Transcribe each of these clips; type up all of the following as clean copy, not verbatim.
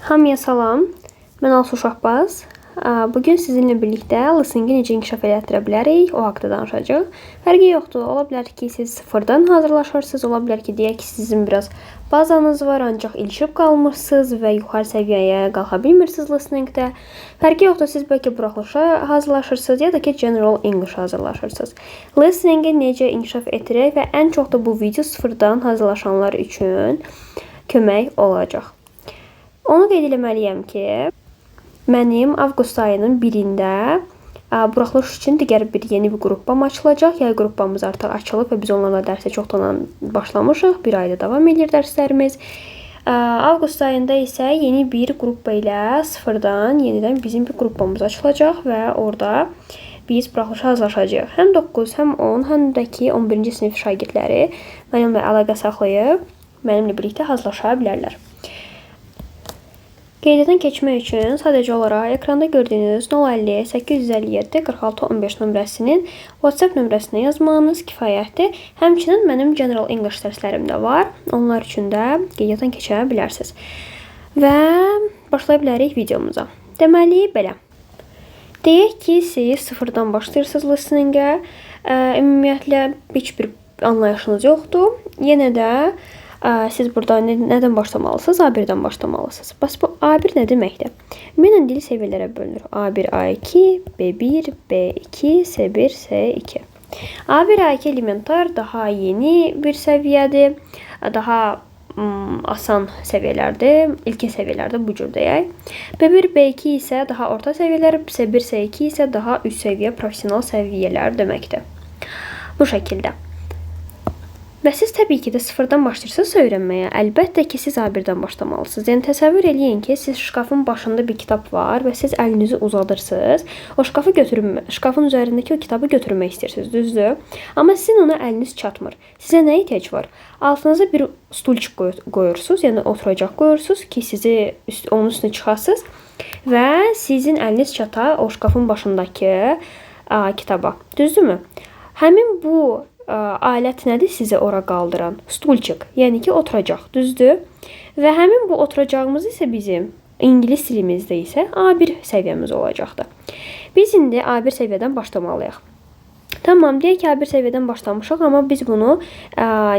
Hamıya salam. Mən Alsu Şahbaz. Bugün sizinlə birlikdə listeningi necə inkişaf elətdirə bilərik, o haqqda danışacağıq. Fərqi yoxdur. Ola bilər ki, siz sıfırdan hazırlaşırsınız, ola bilər ki, deyək ki, sizin biraz bazanız var, ancaq ilişib qalmısınız və yuxarı səviyyəyə qalxa bilmirsiniz listeningdə. Fərqi yoxdur, siz bəlkə buraxılışa hazırlaşırsınız ya da ki, General English hazırlaşırsınız. Listeningi necə inkişaf etdirək və ən çox da bu video sıfırdan hazırlaşanlar üçün kömək olacaq. Onu qeyd eləməliyəm ki, mənim avqust ayının 1-də buraxılış üçün digər bir yeni bir qrupam açılacaq. Yay qrupamız artıq açılıb və biz onlarla dərsə çoxdan başlamışıq. Bir ayda davam edir dərslərimiz. Avqust ayında isə yeni bir qrup ilə sıfırdan yenidən bizim bir qrupamız açılacaq və orada biz buraxılışa hazırlaşacağıq. Həm 9, həm 10, həm də ki 11-ci sinif şagirdləri mənimlə əlaqə saxlayıb mənimlə birlikdə hazırlaşa bilərlər. Qeydiyyatdan keçmək üçün sadəcə olaraq ekranda gördüyünüz 050 857 46 15 nömrəsinin WhatsApp nömrəsinə yazmağınız kifayətdir. Həmçinin mənim General English dərslərim də var. Onlar üçün də qeydiyyatdan keçə bilərsiniz. Və başlaya bilərik videomuza. Deməli, belə. Deyək ki, siz sıfırdan başlayırsınız listeningə. Ümumiyyətlə heç bir anlayışınız yoxdur. Yenə də siz burada nədən başlamalısınız? A1-dən başlamalısınız. Bəs bu A1 nə deməkdir? Ümumiyyətlə dil səviyyələrə bölünür. A1, A2, B1, B2, S1, S2. A1, A2 elementar, daha yeni bir səviyyədir. Daha asan səviyyələrdir. İlkin səviyyələrdir bu cür deyək. B1, B2 isə daha orta səviyyələr, S1, S2 isə daha üst səviyyə, professional səviyyələr deməkdir. Bu şəkildə. Və siz təbii ki də sıfırdan başlayırsınızsa öyrənməyə, əlbəttə ki, siz A1-dən başlamalısınız. Yəni təsəvvür eləyin ki, siz şkafın başında bir kitab var və siz əlinizi uzadırsınız. O şkafı götürmə, şkafın üzərindəki o kitabı götürmək istəyirsiniz, düzdür? Amma sizin ona əliniz çatmır. Sizə nə ehtiyac var? Altınıza bir stulçik qoyursunuz, yəni oturacaq qoyursunuz ki, sizi onun üstünə çıxasınız və sizin əliniz çata o şkafın başındakı kitaba. Düzdürmü? Həmin bu alət nədir sizi ora qaldıran? Stulçik, yəni ki, oturacaq, düzdür? Və həmin bu oturacağımız isə bizim ingilis dilimizdə isə A1 səviyyəmiz olacaqdır. Biz indi A1 səviyyədən başlamalıyıq. Tamam, deyək ki, A1 səviyyədən başlamışıq, amma biz bunu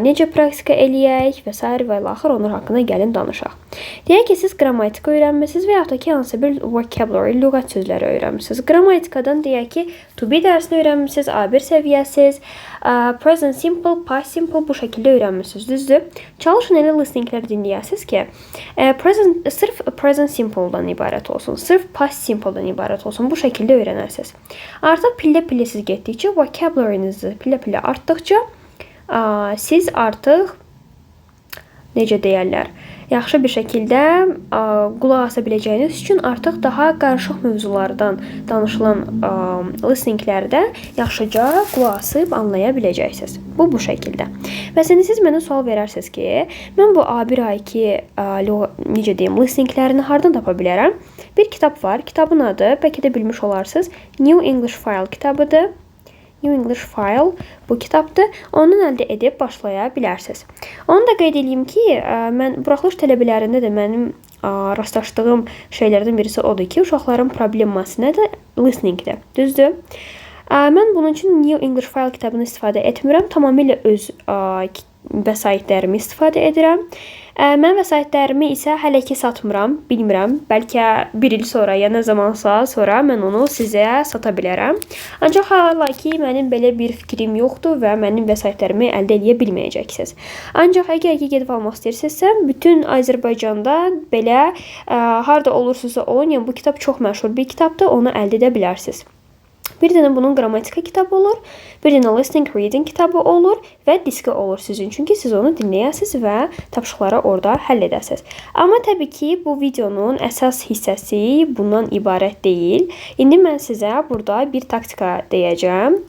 necə praktika eləyək və sair və ilaxır onlar haqqında gəlin danışaq. Deyək ki, siz qrammatika öyrənmisiniz və yaxud da ki, hansısa bir vocabulary, lüğət sözləri öyrənmisiniz. Qrammatikadan deyək ki, to be dərsini öyrənmisiniz, A1 səviyyəsiz, present simple, past simple bu şəkildə öyrənmisiniz, düzdür? Çalışın elə listeninglər dinləyəsiniz ki, present, sırf present simple-dan ibarət olsun, sırf past simple-dan ibarət olsun, bu şəkildə öyrənərsiniz. Artıq pillə-pillə siz getdikcə, vocabulary-nizi pillə-pillə artdıqca, siz artıq, necə deyərlər, yaxşı bir şəkildə qulaq asa biləcəyiniz üçün artıq daha qarışıq mövzulardan danışılan listeninglərdə yaxşıca qulaq asıb anlaya biləcəksiniz. Bu şəkildə. Bəs indi siz mənə sual verərsiniz ki, mən bu A1, A2, necə deyim, listeninglərini hardan tapa bilərəm? Bir kitab var. Kitabın adı, bəlkə də bilmiş olarsınız, New English File kitabıdır. New English File bu kitabdır. Ondan əldə edib başlaya bilərsiniz. Onu da qeyd edeyim ki, mən buraxılış tələbələrində də mənim rastlaşdığım şeylərdən birisi odur ki, uşaqların probleması nədir? Listeningdir. Düzdür? Mən bunun üçün New English File kitabını istifadə etmirəm. Tamamilə öz vəsaitlərimi istifadə edirəm. Mən vəsaitlərimi isə hələ ki satmıram, bilmirəm. Bəlkə bir il sonra ya nə zamansa sonra mən onu sizə sata bilərəm. Ancaq hala ki mənim belə bir fikrim yoxdur və mənim vəsaitlərimi əldə eləyə bilməyəcəksiniz. Ancaq əgər ki gedib almaq istəyirsinizsə, bütün Azərbaycanda belə harda olursunuzsa olun, yəni bu kitab çox məşhur bir kitabdır, onu əldə edə bilərsiniz. Bir dənə bunun qrammatika kitabı olur, bir dənə listening reading kitabı olur və diski olur sizin üçün ki, siz onu dinləyəsiniz və tapşırıqları orada həll edəsiniz. Amma təbii ki, bu videonun əsas hissəsi bundan ibarət deyil. İndi mən sizə burada bir taktika deyəcəm.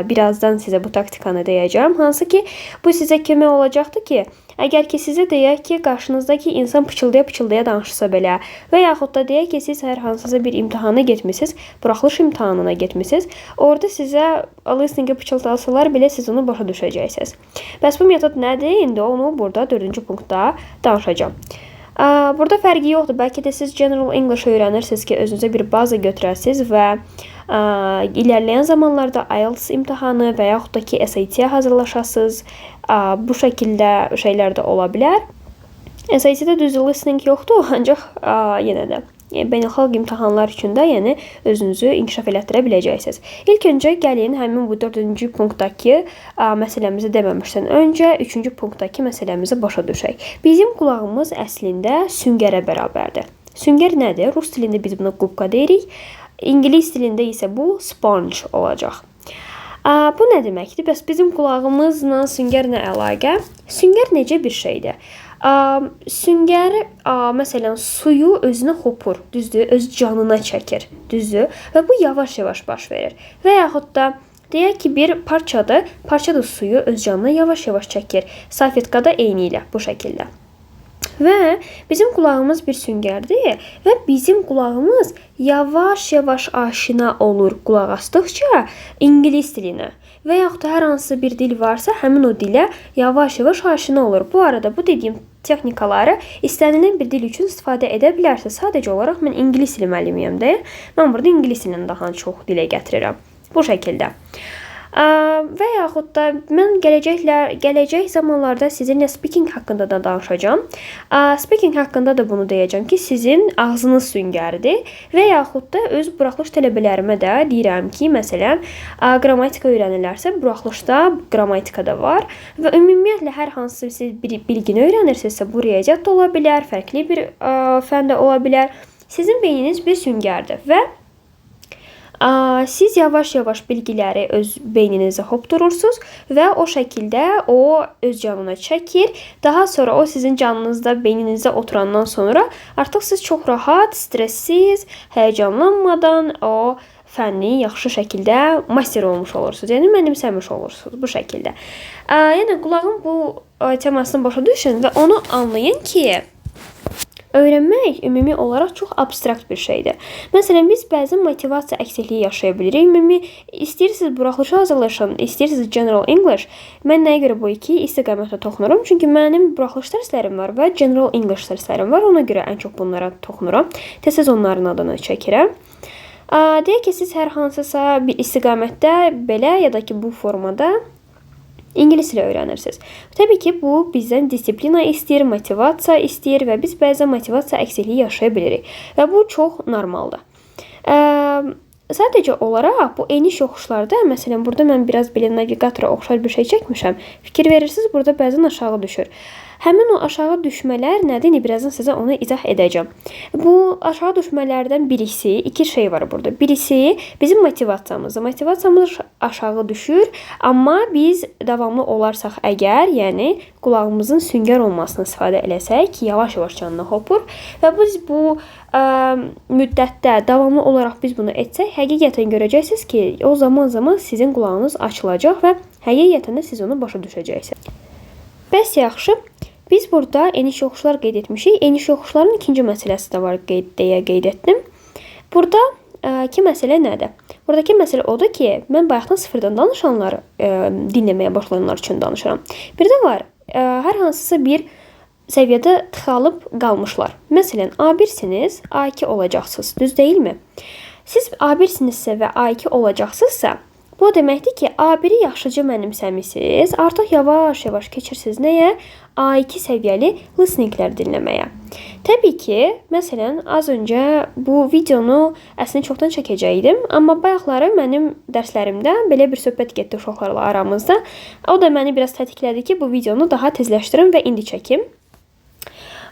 Birazdan sizə bu taktikanı deyəcəm. Hansı ki, bu sizə kömək olacaqdır ki, əgər ki sizə deyək ki, qarşınızdakı insan pıçıldaya-pıçıldaya danışsa belə və yaxud da deyək ki, siz hər hansısa bir imtahana getmisiniz, buraxılış imtahanına getmisiniz, orada sizə listeningə pıçıldasalar belə siz onu başa düşəcəksiniz. Bəs bu metod nədir? İndi onu burada 4-cü punktda danışacağam. Burada fərqi yoxdur. Bəlkə də siz General English öyrənirsiniz ki, özünüzə bir baza götürəsiniz və ilerleyen zamanlarda IELTS imtahanı və yaxud da ki SAT-yə hazırlaşasınız. Bu şəkildə şeylər də ola bilər. SAT-də düzdür listening yoxdur, ancaq yenə də beynəlxalq imtahanlar üçün də, yəni özünüzü inkişaf elətdirə biləcəksiniz. İlk öncə gəlin həmin bu 4-cü punktdakı məsələmizi deməmişdən öncə 3-cü punktdakı məsələmizi başa düşək. Bizim qulağımız əslində süngərə bərabərdir. Süngər nədir? Rus dilində biz buna qubka deyirik. İngilis dilində isə bu sponge olacaq. Bu nə deməkdir? Bəs bizim qulağımızla süngər nə əlaqə? Süngər necə bir şeydir? Süngər, məsələn, suyu özünə hopur, düzdür? Öz canına çəkir, düzdür? Və bu yavaş-yavaş baş verir. Və yaxud da deyək ki, bir parçadır, parça da suyu öz canına yavaş-yavaş çəkir. Salfetka da eyni ilə bu şəkildə. Və bizim qulağımız bir süngərdir və bizim qulağımız yavaş-yavaş aşina olur qulaq asdıqca ingilis dilinə və yaxud da hər hansı bir dil varsa, həmin o dilə yavaş-yavaş aşina olur. Bu arada bu dediyim texnikaları istənilən bir dil üçün istifadə edə bilərsiniz. Sadəcə olaraq mən ingilis dili müəllimiyəm deyə mən burada ingilis dilini daha çox dilə gətirirəm. Bu şəkildə. Və yaxud da mən gələcək zamanlarda sizinlə speaking haqqında da danışacağam. Speaking haqqında da bunu deyəcəm ki, sizin ağzınız süngərdir və yaxud da öz buraxılış tələbələrimə də deyirəm ki, məsələn, qrammatika öyrənirlərsə, buraxılışda qrammatika da var və ümumiyyətlə hər hansı siz bir bilgini öyrənirsinizsə, bu riyaziyyat da ola bilər, fərqli bir fən də ola bilər. Sizin beyniniz bir süngərdir və siz yavaş-yavaş bilgiləri öz beyninizə hopdurursunuz və o şəkildə o öz canına çəkir. Daha sonra o sizin canınızda, beyninizdə oturandan sonra artıq siz çox rahat, stressiz, həyəcanlanmadan o fənni yaxşı şəkildə master olmuş olursunuz. Yəni mənimsəmiş olursunuz bu şəkildə. Yəni qulağın bu temasını başa düşün və onu anlayın ki, öyrənmək ümumi olaraq çox abstrakt bir şeydir. Məsələn, biz bəzən motivasiya əksikliyi yaşaya bilirik. Ümumi istəyirsiniz buraxılışa hazırlaşın, istəyirsiniz General English. Mən nəyə görə bu iki istiqamətə toxunuram? Çünki mənim buraxılış dərslərim var və General English dərslərim var. Ona görə ən çox bunlara toxunuram. Tez-tez onların adını çəkirəm. Deyək ki, siz hər hansısa bir istiqamətdə belə ya da ki bu formada İngilis dili öyrənirsiniz. Təbii ki, bu bizdən disiplina istəyir, motivasiya istəyir və biz bəzən motivasiya əksikliyi yaşaya bilirik. Və bu çox normaldır. Sadəcə olaraq bu eniş yoxuşlarda, məsələn, burada mən biraz belə navigatora oxşar bir şey çəkmişəm. Fikir verirsiniz, burada bəzən aşağı düşür. Həmin o aşağı düşmələr nədir? İndi birazdan sizə onu izah edəcəm. Bu aşağı düşmələrdən birisi, iki şey var burada. Birisi bizim motivasiyamızdır. Motivasiyamız aşağı düşür, amma biz davamlı olarsaq əgər, yəni qulağımızın süngər olmasını istifadə eləsək, yavaş-yavaş canına hopur və biz bu müddətdə davamlı olaraq biz bunu etsək, həqiqətən görəcəksiniz ki, o zaman-zaman sizin qulağınız açılacaq və həqiqətən də siz onu başa düşəcəksiniz. Bəs yaxşı, biz burada eniş yoxuşlar qeyd etmişik. Eniş yoxuşların ikinci məsələsi də var deyə qeyd etdim. Burada ki məsələ nədir? Buradakı məsələ odur ki, mən bayaqdan sıfırdan danışanları dinləməyə başlayanlar üçün danışıram. Bir də var, hər hansısa bir səviyyədə tıxalıb qalmışlar. Məsələn, A1-siniz, A2 olacaqsınız, düz deyilmi? Siz A1-sinizsə və A2 olacaqsınızsa, bu o deməkdir ki, A1-i yaxşıca mənimsəmisiniz, artıq yavaş-yavaş keçirsiniz nəyə? A2 səviyyəli listeninglər dinləməyə. Təbii ki, məsələn, az öncə bu videonu əslində çoxdan çəkəcəkdim, amma bayaqları mənim dərslərimdə belə bir söhbət getdi uşaqlarla aramızda. O da məni biraz tətiklədi ki, bu videonu daha tezləşdirim və indi çəkim.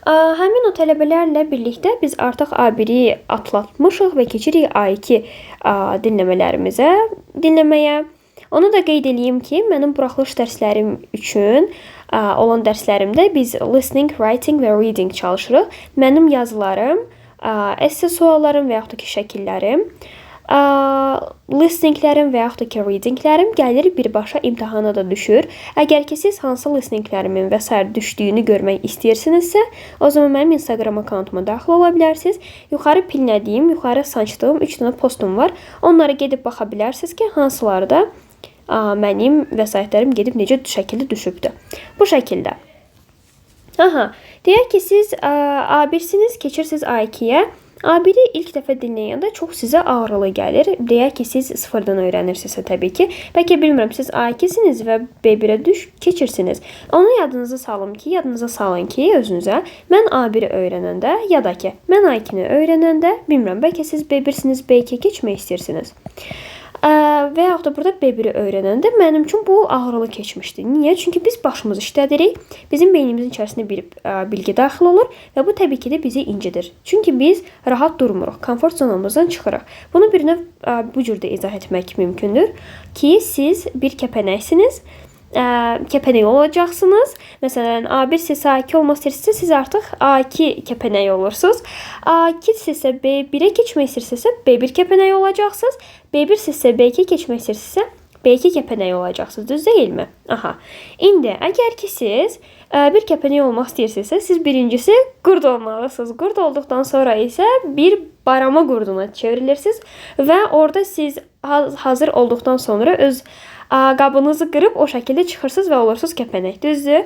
Həmin o tələbələrlə birlikdə biz artıq A1-i atlatmışıq və keçirik A2 dinləmələrimizə, dinləməyə. Onu da qeyd eləyim ki, mənim buraxılış dərslərim üçün olan dərslərimdə biz listening, writing və reading çalışırıq. Mənim yazılarım, esse suallarım və yaxud da ki, şəkillərim, listeninglərim və yaxud da ki, readinglərim gəlir birbaşa imtahana da düşür. Əgər ki, siz hansı listeninglərimin və sair düşdüyünü görmək istəyirsinizsə, o zaman mənim Instagram akkauntuma daxil ola bilərsiniz. Yuxarı pinlədiyim, yuxarı sancdığım 3 dənə postum var. Onlara gedib baxa bilərsiniz ki, hansılarda mənim vəsaitlərim gedib necə şəkildə düşübdür. Bu şəkildə. Aha, Deyək ki, siz A1-siniz, keçirsiniz A2-yə. A1-i ilk dəfə dinləyəndə çox sizə ağrılı gəlir. Deyək ki, siz sıfırdan öyrənirsinizsə təbii ki. Bəlkə bilmirəm, siz A2-siniz və B1-ə keçirsiniz. Onu yadınıza salın ki, yadınıza salın ki, özünüzə mən A1-i öyrənəndə ya da ki, mən A2-ni öyrənəndə, bilmirəm, bəlkə siz B1-siniz, B2-yə keçmək istəyirsiniz. Və yaxud da burada B1-i öyrənəndə mənim üçün bu ağrılı keçmişdi. Niyə? Çünki biz başımızı işlədirik. Bizim beynimizin içərisinə bir bilgi daxil olur və bu təbii ki də bizi incidir. Çünki biz rahat durmuruq, komfort zonamızdan çıxırıq. Bunu bir növ bu cür də izah etmək mümkündür ki, siz bir kəpənəksiniz. Kəpənək olacaqsınız. Məsələn, A1 isə A2 olmaq istəyirsinizsə, siz artıq A2 kəpənəyi olursunuz. A2 isə B1-ə keçmək istəyirsinizsə, B1 kəpənəyi olacaqsınız. B1 isə B2 keçmək istəyirsinizsə, B2 kəpənəyi olacaqsınız. Düz deyilmi? Aha. İndi, əgər ki siz bir kəpənək olmaq istəyirsinizsə, siz birincisi qurd olmalısınız. Qurd olduqdan sonra isə bir barama qurduna çevrilirsiniz və orada siz hazır olduqdan sonra öz qabınızı qırıb o şəkildə çıxırsınız və olursunuz kəpənək. Düzdür?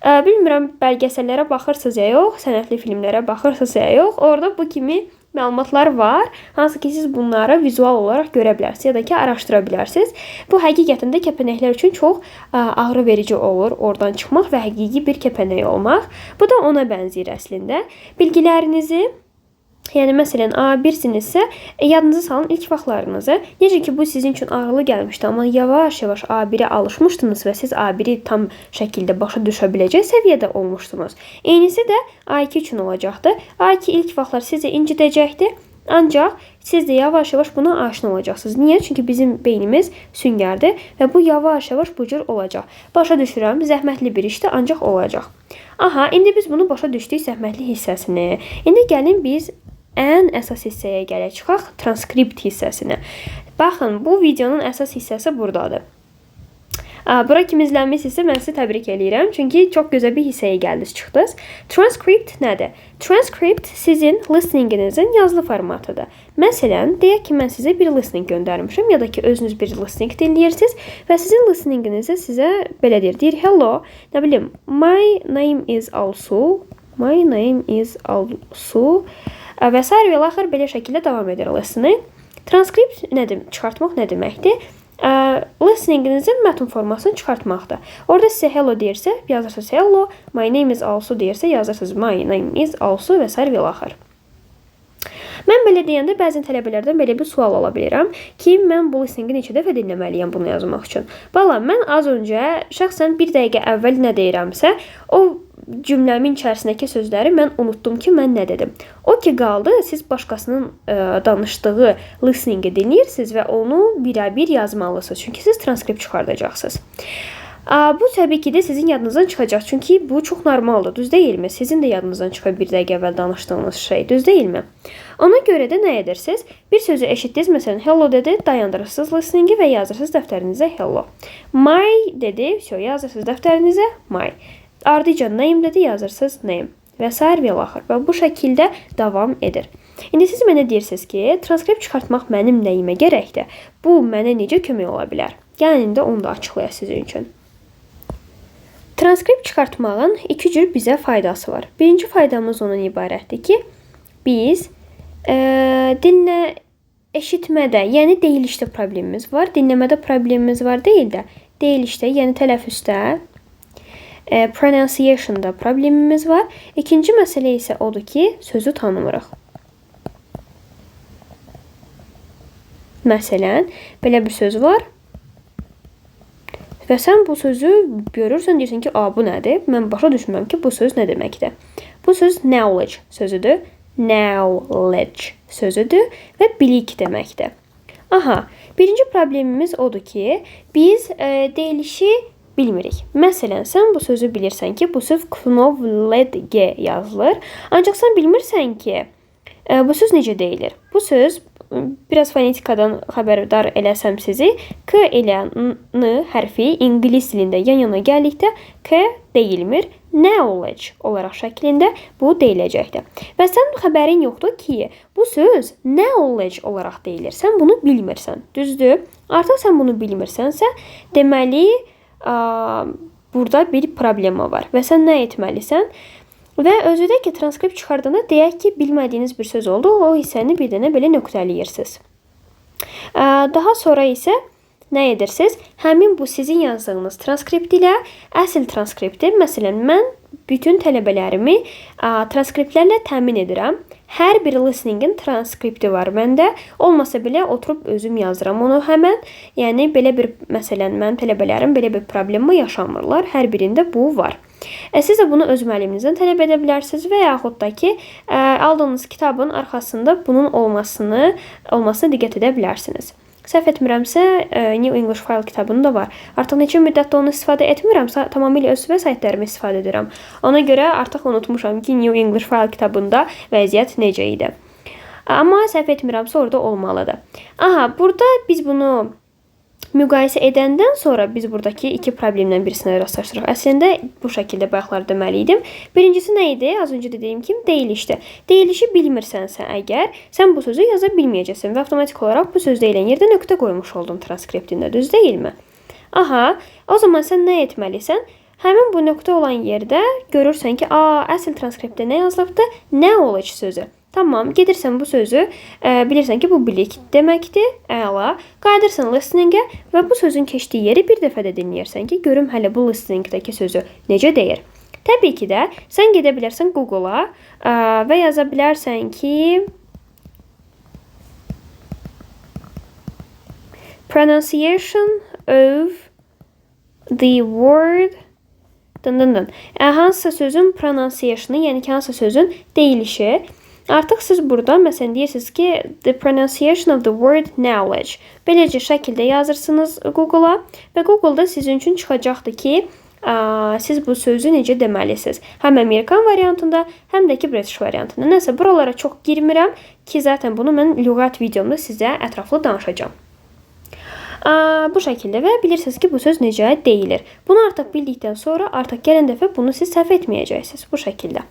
Bilmirəm, bəlgəsəllərə baxırsınız ya yox, sənətli filmlərə baxırsınız ya yox. Orada bu kimi məlumatlar var, hansı ki siz bunları vizual olaraq görə bilərsiniz ya da ki araşdıra bilərsiniz. Bu həqiqətən də kəpənəklər üçün çox ağrı verici olur oradan çıxmaq və həqiqi bir kəpənək olmaq. Bu da ona bənzəyir əslində. Bilgilərinizi, yəni məsələn A1-sinizsə, yadınıza salın ilk vaxtlarınızı. Necə ki bu sizin üçün ağrılı gəlmişdi, amma yavaş-yavaş A1-ə alışmışdınız və siz A1-i tam şəkildə başa düşə biləcək səviyyədə olmuşdunuz. Eynisi də A2 üçün olacaqdı. A2 ilk vaxtlar sizi incidəcəkdi, ancaq siz də yavaş-yavaş buna aşina olacaqsınız. Niyə? Çünki bizim beynimiz süngərdir və bu yavaş-yavaş bu cür olacaq. Başa düşürəm, zəhmətli bir işdir, ancaq olacaq. Aha, indi biz bunu başa düşdük, zəhmətli hissəsini. İndi gəlin biz ən əsas hissəyə gələk, çıxaq transkript hissəsinə. Baxın, bu videonun əsas hissəsi buradadır. Bura kim izlənmişsinizsə, mən sizi təbrik eləyirəm. Çünki çox gözəl bir hissəyə gəldiniz, çıxdınız. Transkript nədir? Transkript sizin listeninginizin yazılı formatıdır. Məsələn, deyək ki, mən sizə bir listening göndərmişim ya da ki, özünüz bir listening dinləyirsiniz və sizin listeninginizi sizə belə deyir. Deyir, hello, nə bilim, my name is Alsu, my name is Alsu və s. və axır belə şəkildə davam edir listening. Transkript nədir? Çıxartmaq nə deməkdir? Listeninginizin mətn formasını çıxartmaqdır. Orada sizə hello deyirsə, yazırsınız hello, my name is Alsu deyirsə, yazırsınız my name is Alsu və s. və axır. Mən belə deyəndə bəzən tələbələrdən belə bir sual ala bilirəm ki, mən bu listeningi neçə dəfə dinləməliyəm bunu yazmaq üçün? Bala, mən az öncə şəxsən bir dəqiqə əvvəl nə deyirəmsə, o cümləmin içərisindəki sözləri mən unutdum ki, mən nə dedim. O ki qaldı, siz başqasının danışdığı listeningi dinləyirsiniz və onu birəbir yazmalısınız. Çünki siz transkript çıxardacaqsınız. Bu təbii ki də sizin yadınızdan çıxacaq. Çünki bu çox normaldır, düz deyilmi? Sizin də yadınızdan çıxır bir dəqiqə əvvəl danışdığınız şey, düz deyilmi? Ona görə də nə edirsiniz? Bir sözü eşitdiniz, məsələn, hello dedi, dayandırırsınız listeningi və yazırsınız dəftərinizə hello. My dedi, vəsə, yazırsınız dəftərinizə my. Ardıca name dedi, yazırsınız name və s. və axır. Və bu şəkildə davam edir. İndi siz mənə deyirsiniz ki, transkript çıxartmaq mənim nəyimə gərəkdir? Bu mənə necə kömək ola bilər? Gəlin indi onu da açıqlayaq sizin üçün. Transkript çıxartmağın iki cür bizə faydası var. Birinci faydamız ondan ibarətdir ki, biz dinlə eşitmədə, yəni deyilişdə problemimiz var, dinləmədə problemimiz var deyil də, deyilişdə, yəni tələffüzdə, pronunciation'da problemimiz var. İkinci məsələ isə odur ki, sözü tanımırıq. Məsələn, belə bir söz var və sən bu sözü görürsən, deyirsən ki, a, bu nədir? Mən başa düşmürəm ki, bu söz nə deməkdir? Bu söz knowledge sözüdür. Knowledge sözüdür və bilik deməkdir. Aha, birinci problemimiz odur ki, biz deyilişi bilmirik. Məsələn, sən bu sözü bilirsən ki, bu söz knowledge yazılır. Ancaq sən bilmirsən ki, bu söz necə deyilir? Bu söz, biraz fonetikadan xəbərdar eləsəm sizi, K ilə N hərfi ingilis dilində yan yana gəldikdə K deyilmir, knowledge olaraq şəklində bu deyiləcəkdir. Və sən xəbərin yoxdur ki, bu söz knowledge olaraq deyilir. Sən bunu bilmirsən, düzdür? Artıq sən bunu bilmirsənsə, deməli, burada bir problema var və sən nə etməlisən? Və özü də ki, transkript çıxardanda deyək ki, bilmədiyiniz bir söz oldu, o hissəni bir dənə belə nöqtələyirsiz. Daha sonra isə nə edirsiniz? Həmin bu sizin yazdığınız transkript ilə əsl transkripti, məsələn, mən bütün tələbələrimi transkriptlərlə təmin edirəm. Hər bir listeningin transkripti var məndə. Olmasa belə oturub özüm yazıram onu həmən. Yəni belə bir, məsələn, mənim tələbələrim belə bir problemi yaşamırlar. Hər birində bu var. Siz də bunu öz müəlliminizdən tələb edə bilərsiniz və yaxud da ki, aldığınız kitabın arxasında bunun olmasını diqqət edə bilərsiniz. Səhv etmirəmsə, New English File kitabında var. Artıq neçə müddətdə onu istifadə etmirəm, tamamilə öz vəsaitlərimi istifadə edirəm. Ona görə artıq unutmuşam ki, New English File kitabında vəziyyət necə idi. Amma səhv etmirəmsə, orada olmalıdır. Aha, burada biz bunu müqayisə edəndən sonra biz buradakı iki problemdən birisinə rastlaşırıq. Əslində bu şəkildə bayaqlar deməli idim. Birincisi nə idi? Az öncə dediyim kimi deyilişdir. Deyilişi bilmirsənsə əgər, sən bu sözü yaza bilməyəcəksən və avtomatik olaraq bu söz deyilən yerdə nöqtə qoymuş oldun transkriptində, düz deyilmi? Aha, o zaman sən nə etməlisən? Həmin bu nöqtə olan yerdə görürsən ki, əsl transkriptdə nə yazılıbdır? Knowledge sözü. Tamam, gedirsən bu sözü, bilirsən ki, bu bilik deməkdir, əla. Qayıdırsan listeningə və bu sözün keçdiyi yeri bir dəfə də dinləyirsən ki, görüm hələ bu listeningdəki sözü necə deyir. Təbii ki də, sən gedə bilərsən Google-a və yaza bilərsən ki, pronunciation of the word dın dın dın. Hansısa sözün pronunciation'ı, yəni ki, hansısa sözün deyilişi. Artıq siz burada məsələn deyirsiniz ki, the pronunciation of the word knowledge. Beləcə şəkildə yazırsınız Google-a və Google-da sizin üçün çıxacaqdır ki, siz bu sözü necə deməlisiniz. Həm Amerikan variantında, həm də ki British variantında. Nəsə buralara çox girmirəm ki, zaten bunu mən lüğət videomda sizə ətraflı danışacağam. Bu şəkildə və bilirsiniz ki, bu söz necə deyilir. Bunu artıq bildikdən sonra artıq gələn dəfə bunu siz səhv etməyəcəksiniz bu şəkildə.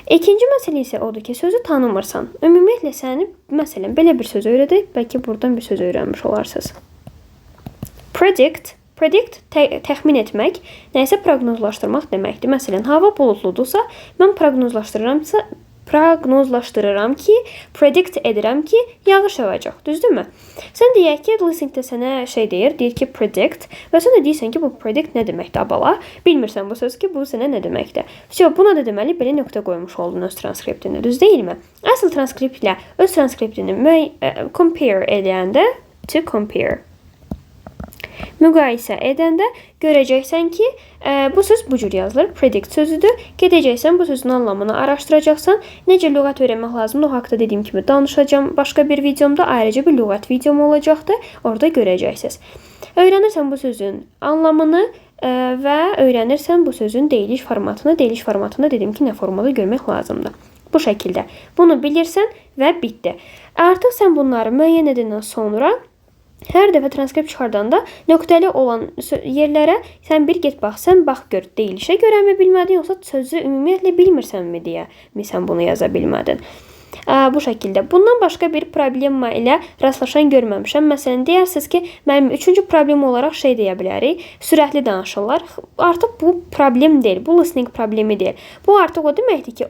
İkinci məsələ isə odur ki, sözü tanımırsan. Ümumiyyətlə səni, məsələn, belə bir söz öyrədək, bəlkə buradan bir söz öyrənmiş olarsınız. Predict, predict təxmin etmək, nəyisə proqnozlaşdırmaq deməkdir. Məsələn, hava bulutludursa, mən proqnozlaşdırıram ki, predict edirəm ki, yağış yağacaq, düzdürmü? Sən deyək ki, listeningdə sənə şey deyir, deyir ki, predict və sən də deyirsən ki, bu predict nə deməkdir, abala? Bilmirsən bu söz ki, bu sənə nə deməkdir. Vəsə, buna da deməli, belə nöqtə qoymuş oldun öz transkriptində, düz deyilmi? Əsl transkriptlə öz transkriptini compare edəndə, to compare, müqayisə edəndə görəcəksən ki, bu söz bu cür yazılır, predict sözüdür. Gedəcəksən, bu sözün anlamını araşdıracaqsan. Necə lüğət öyrənmək lazımdır, o haqda dediyim kimi danışacağam. Başqa bir videomda ayrıca bir lüğət videom olacaqdır, orada görəcəksiniz. Öyrənirsən bu sözün anlamını və öyrənirsən bu sözün deyiliş formatını. Deyiliş formatını dediyim ki, nə formada görmək lazımdır. Bu şəkildə. Bunu bilirsən və bitdi. Artıq sən bunları müəyyən edəndən sonra hər dəfə transkript çıxardanda nöqtəli olan yerlərə sən bir get bax, sən bax gör, deyilişə görəmi bilmədin, yoxsa sözü ümumiyyətlə bilmirsənmi deyə mi sən bunu yaza bilmədin. Bu şəkildə. Bundan başqa bir problemlə ilə rastlaşan görməmişəm. Məsələn, deyərsiniz ki, mənim üçüncü problem olaraq şey deyə bilərik, sürətli danışırlar. Artıq bu problem deyil, bu listening problemi deyil. Bu artıq o deməkdir ki,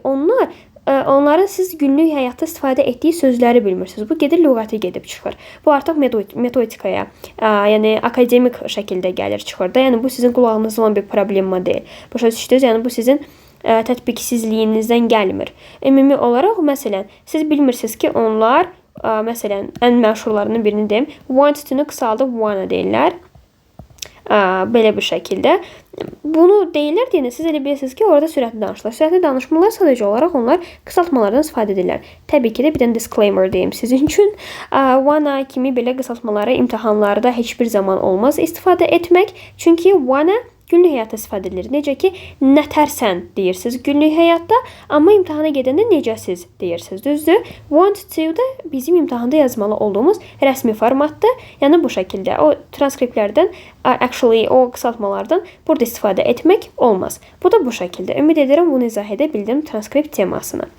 onların siz günlük həyatda istifadə etdiyi sözləri bilmirsiniz. Bu gedir, lüğəti gedib çıxır. Bu artıq metodikaya, yəni akademik şəkildə gəlir çıxır da. Yəni bu sizin qulağınızda olan bir problemma deyil. Başa düşdünüz? Yəni bu sizin tətbiqsizliyinizdən gəlmir. Ümumi olaraq, məsələn, siz bilmirsiniz ki, onlar, məsələn, ən məşhurlarından birini deyim, want to-nu qısaldıb wanna deyirlər. Belə bir şəkildə. Bunu deyirlər deyəndə siz elə bilirsiniz ki, orada sürətli danışırlar. Sürətli danışmırlar, sadəcə olaraq onlar qısaltmalardan istifadə edirlər. Təbii ki də bir dənə disclaimer deyim sizin üçün. Wanna kimi belə qısaltmaları imtahanlarda heç bir zaman olmaz istifadə etmək. Çünki wanna günlük həyatda istifadə edilir. Necə ki, nətərsən deyirsiniz günlük həyatda, amma imtahana gedəndə necəsiz deyirsiniz, düzdür? Want to da bizim imtahanda yazmalı olduğumuz rəsmi formatdır. Yəni bu şəkildə o transkriptlərdən, actually o qısaltmalardan burada istifadə etmək olmaz. Bu da bu şəkildə. Ümid edirəm bunu izah edə bildim transkript temasını.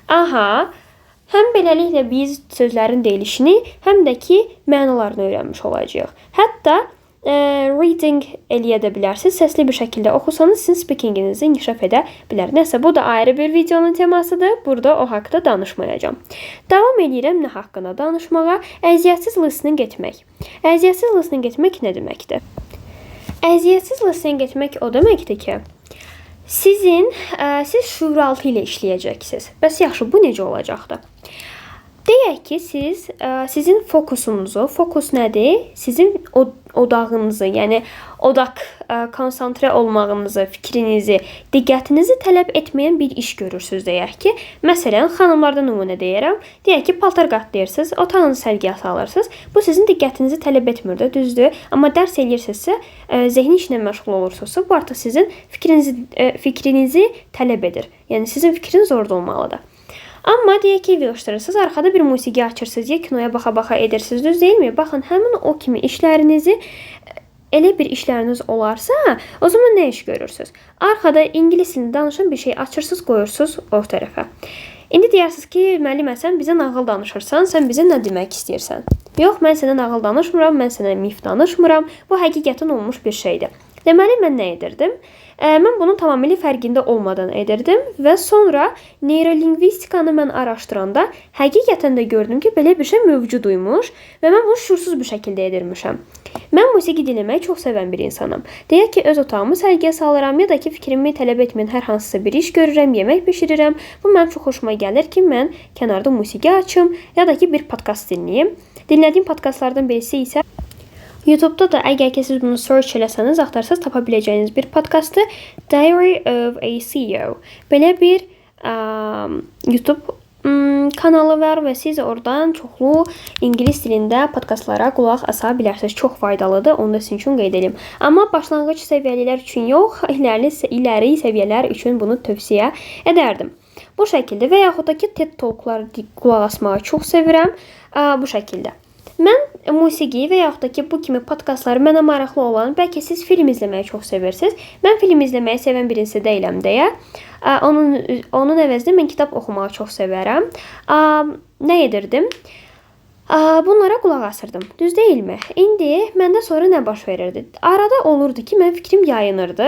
Aha, həm beləliklə biz sözlərin deyilişini, həm də ki mənalarını öyrənmiş olacağıq. Hətta reading eləyə də bilərsiniz. Səsli bir şəkildə oxusanız sizin speakinginizi inkişaf edə bilər. Nəsə, bu da ayrı bir videonun temasıdır. Burada o haqda danışmayacağam. Davam eləyirəm nə haqqında danışmağa? Əziyyətsiz listening etmək. Əziyyətsiz listening etmək nə deməkdir? Əziyyətsiz listening etmək o deməkdir ki, siz şüuraltı ilə işləyəcəksiniz. Bəs yaxşı, bu necə olacaqdır? Deyək ki, sizin fokusunuzu, fokus nədir? Sizin odağınızı, yəni odaq, konsantre olmağınızı, fikrinizi, diqqətinizi tələb etməyən bir iş görürsüz deyək ki. Məsələn, xanımlardan nümunə deyirəm. Deyək ki, paltar qatlayırsınız, otağınızı səliqəyə salırsınız. Bu sizin diqqətinizi tələb etmir də, düzdür? Amma dərs eləyirsinizsə, zehni işlə məşğul olursunuzsa, bu artıq sizin fikrinizi tələb edir. Yəni sizin fikriniz orada olmalıdır. Amma deyək ki, yığışdırırsınız, arxada bir musiqi açırsınız, ya kinoya baxa-baxa edirsiniz, düz deyilmi? Baxın, həmin o kimi işlərinizi, elə bir işləriniz olarsa, o zaman nə iş görürsünüz? Arxada ingilis dilində danışan bir şey açırsınız, qoyursunuz o tərəfə. İndi deyirsiniz ki, müəllimə, sən bizə nağıl danışırsan, sən bizə nə demək istəyirsən? Yox, mən sənə nağıl danışmıram, mən sənə mif danışmıram. Bu həqiqətən olmuş bir şeydir. Deməli, mən nə edirdim? Mən bunun tamamilə fərqində olmadan edirdim və sonra neyrolingvistikanı mən araşdıranda həqiqətən də gördüm ki, belə bir şey mövcud imiş və mən bunu şüursuz bir şəkildə edirmişəm. Mən musiqi dinləməyi çox sevən bir insanam. Deyək ki, öz otağımı səliqəyə salıram ya da ki, fikrimi tələb etməyən hər hansısa bir iş görürəm, yemək bişirirəm. Bu mənim çox xoşuma gəlir ki, mən kənarda musiqi açım ya da ki, bir podkast dinləyim. Dinlədiyim podkastlardan birisi isə YouTube'da da əgər ki, siz bunu search eləsəniz, axtarsanız tapa biləcəyiniz bir podkastı Diary of a CEO. Belə bir YouTube kanalı var və siz oradan çoxlu ingilis dilində podkastlara qulaq asa bilərsiniz. Çox faydalıdır, onu da sizin üçün qeyd edeyim. Amma başlanğıc səviyyəlilər üçün yox, ileri səviyyələr üçün bunu tövsiyə edərdim. Bu şəkildə və yaxud da ki, TED Talk'lara qulaq asmağı çox sevirəm. Bu şəkildə. Mən musiqi və yaxud da ki, bu kimi podkastlar mənə maraqlı olan, bəlkə siz film izləməyi çox sevirsiniz. Mən film izləməyi sevən birisi deyiləm deyə. Onun əvəzinə mən kitab oxumağı çox sevərəm. Nə edirdim? Bunlara qulaq asırdım. Düz deyilmi? İndi məndə sonra nə baş verirdi? Arada olurdu ki, mənim fikrim yayınırdı.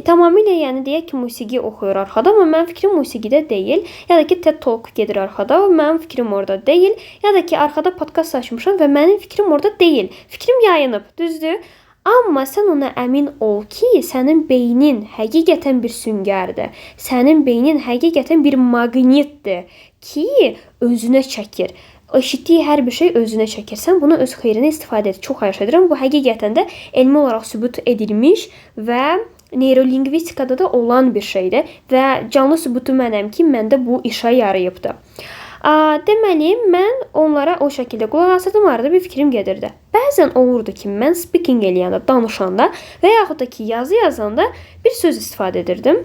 Tamamilə, yəni deyək ki, musiqi oxuyur arxada, amma mənim fikrim musiqidə deyil. Ya da ki, TED Talk gedir arxada, mənim fikrim orada deyil. Ya da ki, arxada podkast açmışam və mənim fikrim orada deyil. Fikrim yayınıb, düzdür? Amma sən ona əmin ol ki, sənin beynin həqiqətən bir süngərdir. Sənin beynin həqiqətən bir maqnitdir ki, özünə çəkir. Eşitdiyi hər bir şey özünə çəkir. Sən bunu öz xeyrinə istifadə et. Çox xahiş edirəm. Bu həqiqətən də elmi olaraq sübut edilmiş və neyrolingvistikada da olan bir şeydir və canlı sübutu mənəm ki, məndə bu işə yarayıbdır. Deməli, mən onlara o şəkildə qulaq asırdım, arada bir fikrim gedirdi. Bəzən olurdu ki, mən speaking eləyəndə, danışanda və yaxud da ki, yazı yazanda bir söz istifadə edirdim.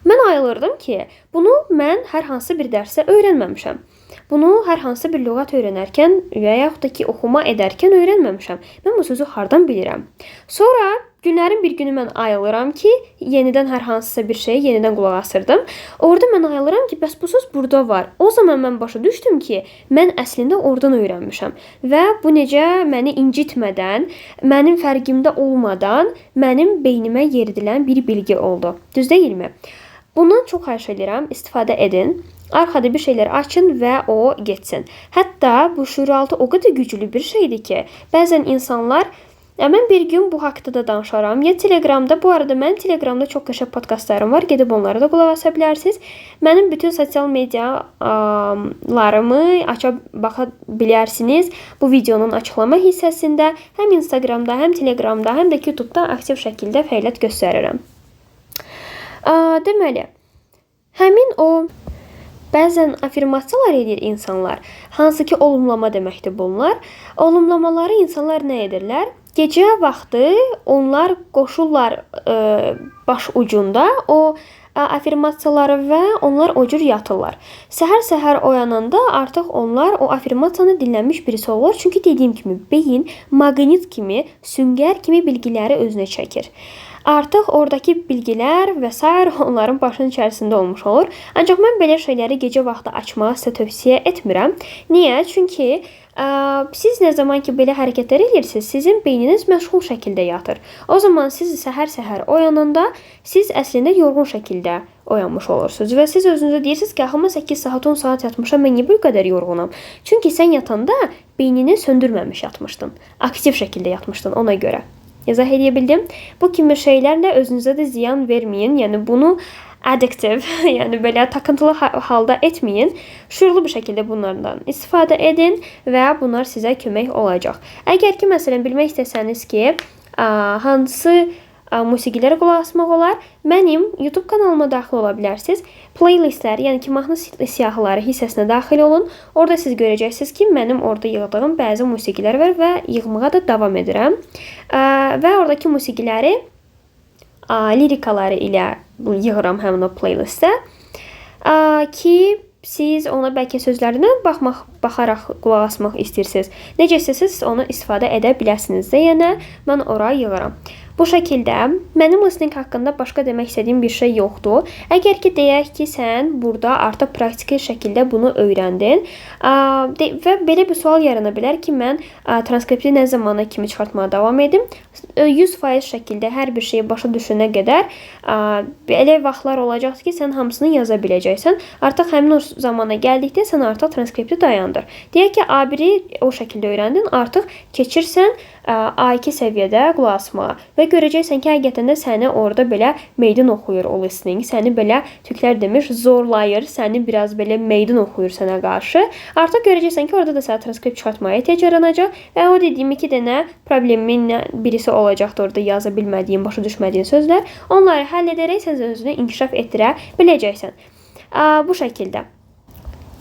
Mən ayılırdım ki, bunu mən hər hansı bir dərsdə öyrənməmişəm. Bunu hər hansı bir lüğət öyrənərkən və yaxud da ki, oxuma edərkən öyrənməmişəm. Mən bu sözü hardan bilirəm? Sonra günlərin bir günü mən ayılıram ki, yenidən hər hansısa bir şeyə yenidən qulaq asırdım. Orada mən ayılıram ki, bəs bu söz burada var. O zaman mən başa düşdüm ki, mən əslində oradan öyrənmişəm. Və bu necə məni incitmədən, mənim fərqimdə olmadan mənim beynimə yeridilən bir bilgi oldu. Düz deyilmi? Bundan çox xahiş edirəm, istifadə edin. Arxada bir şeylər açın və o getsin. Hətta bu şüuraltı o qədər güclü bir şeydir ki, bəzən insanlar, mən bir gün bu haqda da danışaram. Ya Telegramda, bu arada mənim Telegramda çox qəşəng podkastlarım var. Gedib onlara da qulaq asa bilərsiniz. Mənim bütün sosial medialarımı aça baxa bilərsiniz. Bu videonun açıqlama hissəsində həm Instagramda, həm Telegramda, həm də ki YouTube'da aktiv şəkildə fəaliyyət göstərirəm. Deməli, həmin o bəzən afirmasiyalar edir insanlar, hansı ki olumlama deməkdir bunlar. Olumlamaları insanlar nə edirlər? Gecə vaxtı onlar qoşurlar baş ucunda o afirmasiyaları və onlar o cür yatırlar. Səhər-səhər oyananda artıq onlar o afirmasiyanı dinlənmiş birisi olur. Çünki dediyim kimi beyin maqnit kimi, süngər kimi bilgiləri özünə çəkir. Artıq oradakı bilgilər və sair onların başının içərisində olmuş olur. Ancaq mən belə şeyləri gecə vaxtı açmağı sizə tövsiyə etmirəm. Niyə? Çünki siz nə zaman ki belə hərəkətlər edirsiniz, sizin beyniniz məşğul şəkildə yatır. O zaman siz səhər-səhər oyananda siz əslində yorğun şəkildə oyanmış olursunuz və siz özünüzə deyirsiniz ki, axı mən 8 saat, 10 saat yatmışam, mən niyə bu qədər yorğunam? Çünki sən yatanda beynini söndürməmiş yatmışdın. Aktiv şəkildə yatmışdın ona görə. İzah edə bildim? Bu kimi şeylərlə özünüzə də ziyan verməyin. Yəni bunu addictive, yəni belə takıntılı halda etməyin. Şüurlu bir şəkildə bunlardan istifadə edin və bunlar sizə kömək olacaq. Əgər ki, məsələn, bilmək istəsəniz ki, hansı musiqilərə qulaq asmaq olar, mənim YouTube kanalıma daxil ola bilərsiniz. Playlistlər, yəni ki, mahnı siyahıları hissəsinə daxil olun. Orada siz görəcəksiniz ki, mənim orada yığdığım bəzi musiqilər var və yığmağa da davam edirəm. Və oradakı musiqiləri lirikaları ilə yığıram həmin o playlistə. Ki siz ona bəlkə sözlərinə baxaraq qulaq asmaq istəyirsiniz. Necə istəsəniz onu istifadə edə bilərsiniz də. Yəni mən ora yığıram. Bu şəkildə mənim listening haqqında başqa demək istədiyim bir şey yoxdur. Əgər ki deyək ki, sən burada artıq praktiki şəkildə bunu öyrəndin və belə bir sual yarana bilər ki, mən transkripti nə zamana kimi çıxartmağa davam edim? 100% şəkildə hər bir şeyi başa düşənə qədər elə vaxtlar olacaqdır ki, sən hamısını yaza biləcəksən. Artıq həmin o zamana gəldikdə sən artıq transkripti dayandır. Deyək ki, A1-i o şəkildə öyrəndin, artıq keçirsən A2 səviyyədə qulaq asmağa və görəcəksən ki, həqiqətən də səni orada belə meydan oxuyur o listening. Səni belə türklər demiş zorlayır, səni biraz belə meydan oxuyur sənə qarşı. Artıq görəcəksən ki, orada da sənə transkript çıxartmaya ehtiyac yaranacaq və o dediyim iki dənə problemin birisi olacaqdır orada yaza bilmədiyin, başa düşmədiyin sözlər. Onları həll edərək sən özünü inkişaf etdirə biləcəksən. Bu şəkildə.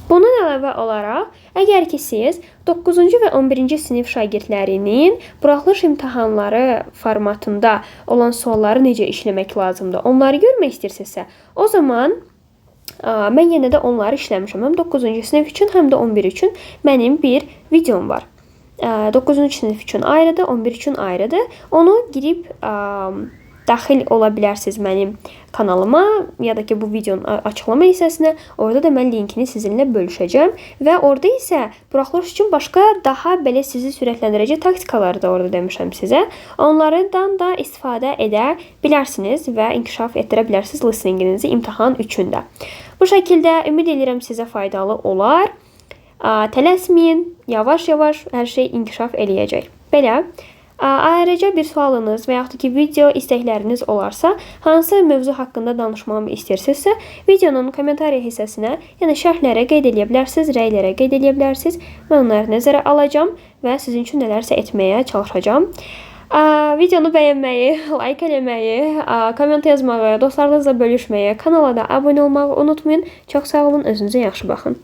Bundan əlavə olaraq, əgər ki siz 9-cu və 11-ci sinif şagirdlərinin buraxılış imtahanları formatında olan sualları necə işləmək lazımdır, onları görmək istəyirsinizsə, o zaman mən yenə də onları işləmişəm. Həm 9-cu sinif üçün, həm də 11 üçün mənim bir videom var. 9-cu sinif üçün ayrıdır, 11 üçün ayrıdır. Onu girib daxil ola bilərsiniz mənim kanalıma ya da ki bu videonun açıqlama hissəsinə. Orada da mən linkini sizinlə bölüşəcəm və orada isə buraxılış üçün başqa daha belə sizi sürətləndirəcək taktikaları da orada demişəm sizə. Onlardan da istifadə edə bilərsiniz və inkişaf etdirə bilərsiniz listeninginizi imtahan üçün də. Bu şəkildə ümid edirəm sizə faydalı olar. Tələsməyin, yavaş-yavaş hər şey inkişaf eləyəcək. Belə. Ayrıca bir sualınız və yaxud ki video istəkləriniz olarsa, hansı mövzu haqqında danışmamı istəyirsinizsə, videonun kommentariya hissəsinə, yəni şərhlərə qeyd eləyə bilərsiniz, rəylərə qeyd eləyə bilərsiniz. Mən onları nəzərə alacağam və sizin üçün nələrsə etməyə çalışacağam. Videonu bəyənməyi, like eləməyi, komment yazmağı, dostlarınızla bölüşməyi, kanala da abunə olmağı unutmayın. Çox sağ olun, özünüzə yaxşı baxın.